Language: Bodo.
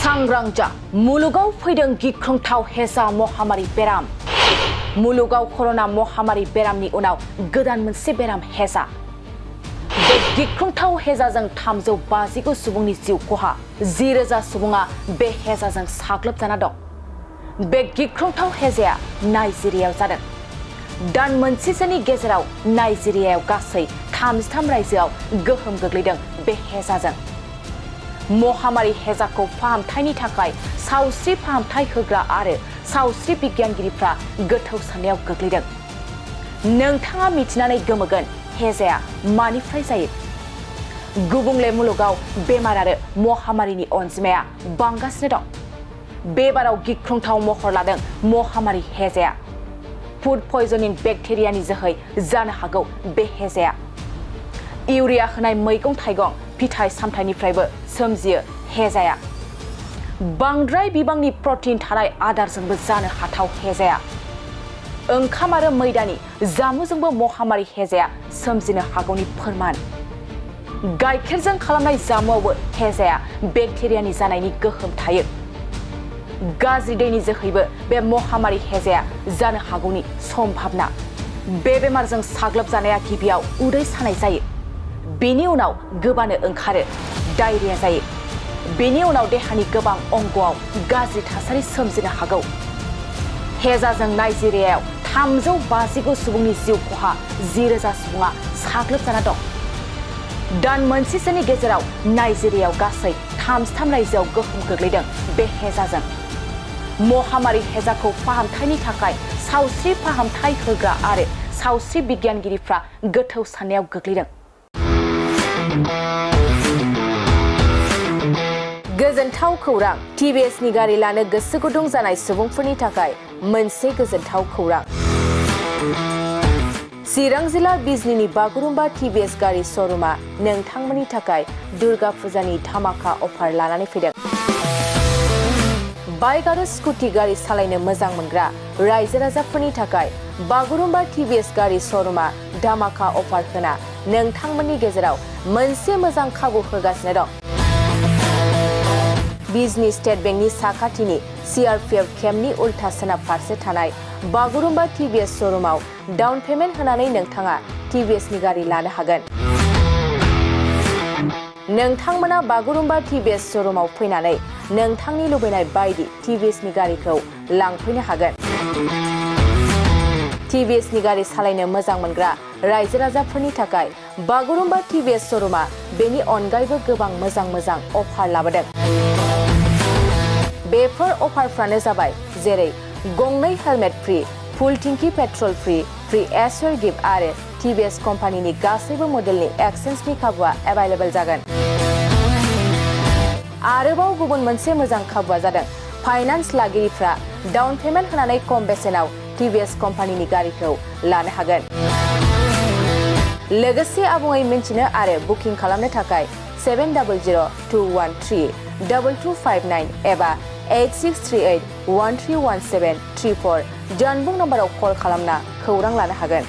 सांग्रां जा मुलुगाव फैदों गिख्रंथाव हेजा महामारी बेराम मुलुगाव कर'ना महामारी बेरामनि उनाव गोदान मोनसे बेराम हेजा बे गिख्रंथाव हेजाजों 359 सुबुंनि जिउ खहा 10,000 सुबुङा बे हेजाजों साग्लोबजाना दं। बे गिख्रंथाव हेजाया नाइजेरियायाव जादों। दान मोनसेसोनि गेजेराव नाइजेरियायाव गासै 33 रायजोआव गोहोम गोग्लैदों बे हेजाजों। महामारी हेजाखौ फाहामथायनि थाखाय सावस्रि फाहामथाय होग्रा आरो सावस्रि बिगियानगिरिफ्रा गोथौ साननायाव गोग्लैदों। नोंथाङा मिथिनानै गोमोगोन हेजाया मानिफ्राय जायो। गुबुंले मुलुगाव बेमार आरो महामारीनि अनजिमाया बांगासिनो दं। बेबाराव गिख्रंथाव महर लादों महामारी हेजाया। फुड पयजनिं बेक्टेरियानि जोहै जानो हागौ बे हेजाया। इउरिया होनाय मैगं थाइगं फिथाइ सामथाइनिफ्रायबो सोमजियो हेजाया। बांद्राय बिबांनि प्रटिन थानाय आदारजोंबो जानो हाथाव हेजाया। ओंखाम आरो मैदानि जामुजोंबो महामारी हेजाया सोमजिनो हागौनि फोरमान। गाइखेरजों खालामनाय जामुआवबो हेजाया बेक्टेरियानि जानायनि गोहोम थायो। गाज्रि दैनि जोहैबो बे महामारी हेजाया जानो हागौनि सम्भावना। बे बेमारजों साग्लोबजानाया गिबियाव उदै सानाय जायो। बेनि उनाव गोबानो ओंखारो, डायरिया जायो। बेनि उनाव देहानि गोबां अंगआव गाज्रि थासारि सोमजिनो हागौ। हेजाजों नाइजेरियायाव 359 सुबुंनि जिउ खहा 10,000 सुबुङा साग्लोबजाना दं। दान मोनसेसोनि गेजेराव नाइजेरियायाव गासै 33 रायजोआव गोहोम गोग्लैदों बे हेजाजों। महामारी हेजाखौ फाहामथायनि थाखाय सावस्रि फाहामथाय होग्रा आरो सावस्रि बिगियानगिरिफ्रा गोथौ साननायाव गोग्लैदों। गोजोनथाव खौरां। टिभिएसनि गारि लानो गोसो गुदुं जानाय सुबुंफोरनि थाखाय मोनसे गोजोनथाव खौरां। चिरां जिल्ला बिजनीनि बागुरुम्बा टिभिएस गारि श'रुमा नोंथांमोननि थाखाय दुर्गा फुजानि धामाका अफार लानानै फैदों। बाइक आरो स्कुटि गारि सालायनो मोजां मोनग्रा रायजो राजाफोरनि थाखाय बागुरुम्बा टिभिएस गारि श'रुमा धामाका अफार होना नोंथांमोननि गेजेराव मोनसे मोजां खाबु होगासिनो दं। बिजनी स्टेट बेंकनि साखाथिनि सीआरपीएफ केम्पनि उल्था सोनाब फारसे थानाय बागुरुम्बा टिभिएस श'रुमाव डाउन पेमेन्ट होनानै नोंथाङा टिभिएसनि गारि लानो हागोन। नोंथांमोना बागुरुम्बा टिभिएस श'रुमाव फैनानै नोंथांनि लुबैनाय बायदि टिभिएसनि गारिखौ लांफैनो हागोन। टिभिएसनि गारि सालायनो मोजां मोनग्रा रायजो राजाफोरनि थाखाय बागुरुम्बा टिभिएस श'रुमा बेनि अनगायैबो गोबां मोजां अफार लाबोदों। बेफोर अफारफ्रानो जाबाय जेरै गंनै हेलमेट फ्री, फुल टिंकी पेट्रल फ्री एयार गिफ्ट आरो टिभिएस कम्पानिनि गासैबो मडेलनि एक्सचेन्जनि खाबुआ एभेलेबल जागोन। आरोबाव गुबुन मोनसे मोजां खाबुआ जादों फाइनान्स लागिरिफ्रा डाउन पेमेन्ट होनानै खम बेसेनाव टिभिएस कम्पानिनि गारिखौ लानो हागोन। लोगोसे आबुङै मिन्थिनो आरो बुकिं खालामनो थाखाय 7002132259 एबा 8638131734 जानबुं नम्बराव कल खालामना खौरां लानो हागोन।